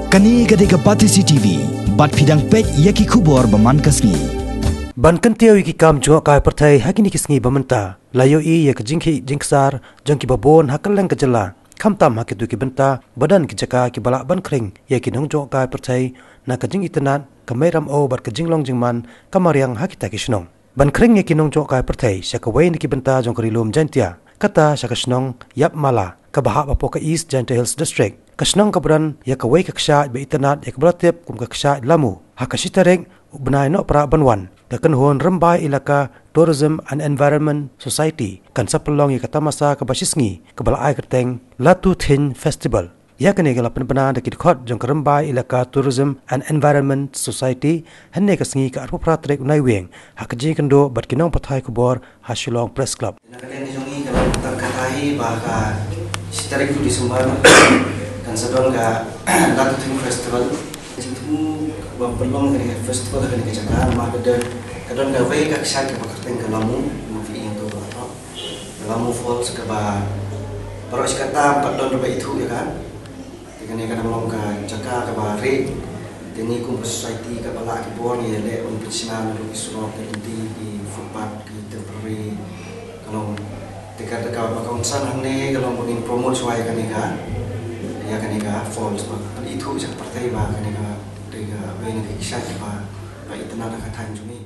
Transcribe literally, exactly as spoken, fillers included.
Kane ka dei ka Batesi T V, bad phi dang peit ïa ki khubor ba man ka sngi. Ban kyntiew ïa ki kam jngohkai pyrthei ha kine ki sngi ba mynta, la ïohi ïa ka jingkhih jingksar jong ki babun ha kylleng ka jylla, khamtam ha kito ki bynta ba don ki jaka kiba lah ban khring ïa ki nongjngohkai pyrthei na ka jingitynnad, ka mei ram o bad ka jinglong jingman ka mariang ha kita ki shnong. Ban khring ïa ki nongjngohkai pyrthei sha kawei na ki bynta jong ka Ri Lum Jaiñtia, kata sha ka shnong Yapmala, kaba hap hapoh ka East Jaintia Hills District. Ka shnong kaba don ïa kawei ka kshaid ba itynnad ïa kaba la tip kum ka kshaid Lamu. Ha ka shi tarik u bnai Nohprah ban wan, ka kynhun Rymbai Elaka Tourism and Environment Society kan sa pynlong ïa ka tamasa kaba shi sngi kaba la ai kyrteng Latu Thing Festival. Ïa kane ka la pynbna da ki dkhot jong ka Rymbai Elaka Tourism and Environment Society hynne ka sngi, ka arphew phra tarik u Naiwieng, ha ka jingïakynduh bad ki nongpathai khubor ha Shillong Press Club. Na ka liang jong ngi ka long tang katai ba ka shi tarik u December kan sa don ka Latu Thing Festival. Jingthmu ba pynlong kane ka festival ha kane ka jaka namar ka don, ka don kawei ka kshaid kaba kyrteng ka Lamu, ma phi ïohi to ba ka Lamu Falls kaba baroh shi katta pat don ba ithuh ïa ka. Te kane ka dang long ka jaka kaba rit. Te ngi kum ka society kaba lah ki bor ngi ïaleh ban pynshna naduh ki surok, ki lynti, ki footpath, ki temporary. Ka long te ka, kaba concern hangne ka long ba ngin promote shuwa ïa kane ka, ïa kane ka falls ba ithuh sha ka pyrthei ba kane ka dei kawei na ki kshaid ba, ba itynnad ha ka thaiñ jong ngi.